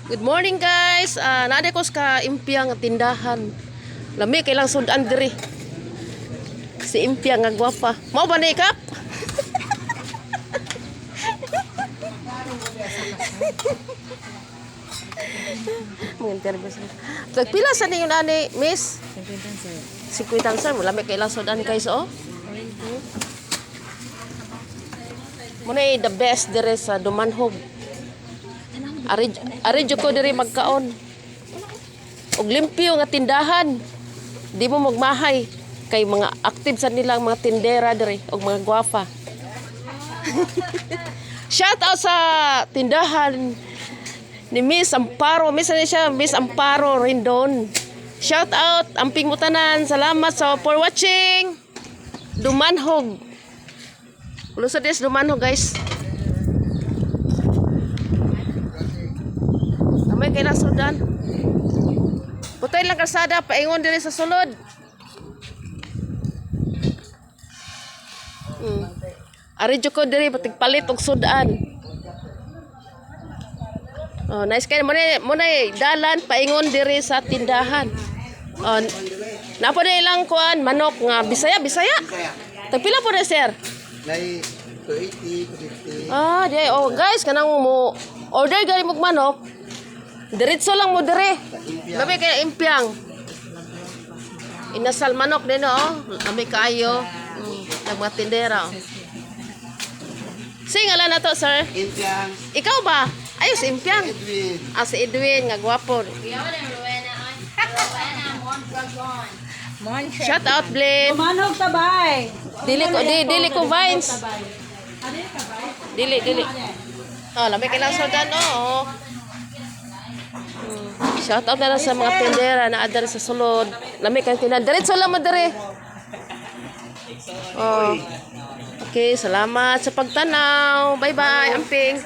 Good morning, guys. Naa ko sa Impia nga tindahan. Lami kay lang sudan diri. Si Impia nga gwapa. Mao ba ni kap? Mga interview sila. Tagpila sa ninyo nani, miss? 50, sir. Lami kay lang sudan, guys, oh. Muna the best dire sa Dumanhog. Ari ari jud ko diri magkaon. Og limpyo nga tindahan. Di mo magmahay kay mga active sa nilang mga tindera diri og mga gwapa. Shout out sa tindahan ni Miss Amparo. Miss ano siya? Miss Amparo Rindon. Shout out amping mo tanan. Salamat sa for watching. Dumanhog. Lusod des Dumanhog, guys. Amay kay nasudan. Putay lang kalsada paingon diri sa sulod. Ari jud ko diri patig palit og sudan. Oh, nice kay mo na dalan paingon diri sa tindahan. Oh, napo na ilang kuan manok nga Bisaya, Bisaya. Kaya, Tagpila po na, sir? nay 280, 250. Ah, di ay. Oh, guys, kanang mo order gani mo manok. Diretso lang mo dire. Impyang. Labi kay impiang. Inasal manok din, oh. Lami kaayo. Nang mga tindera. Oh. Sing ala na to, sir. Impiang. Ikaw ba? Ayos, impiang. Edwin. Ah, si Edwin nga gwapo. Shout out, Blin. Manog tabay. Dili ko dili ko vines. Dili, dili. Oh, lami kay lang sudan, oh. Shout out na lang sa mga tindera na adar sa sulod. Lami kay tindahan. Diretso lang mo dire. Oh. Okay, salamat sa pagtanaw. Bye-bye, amping.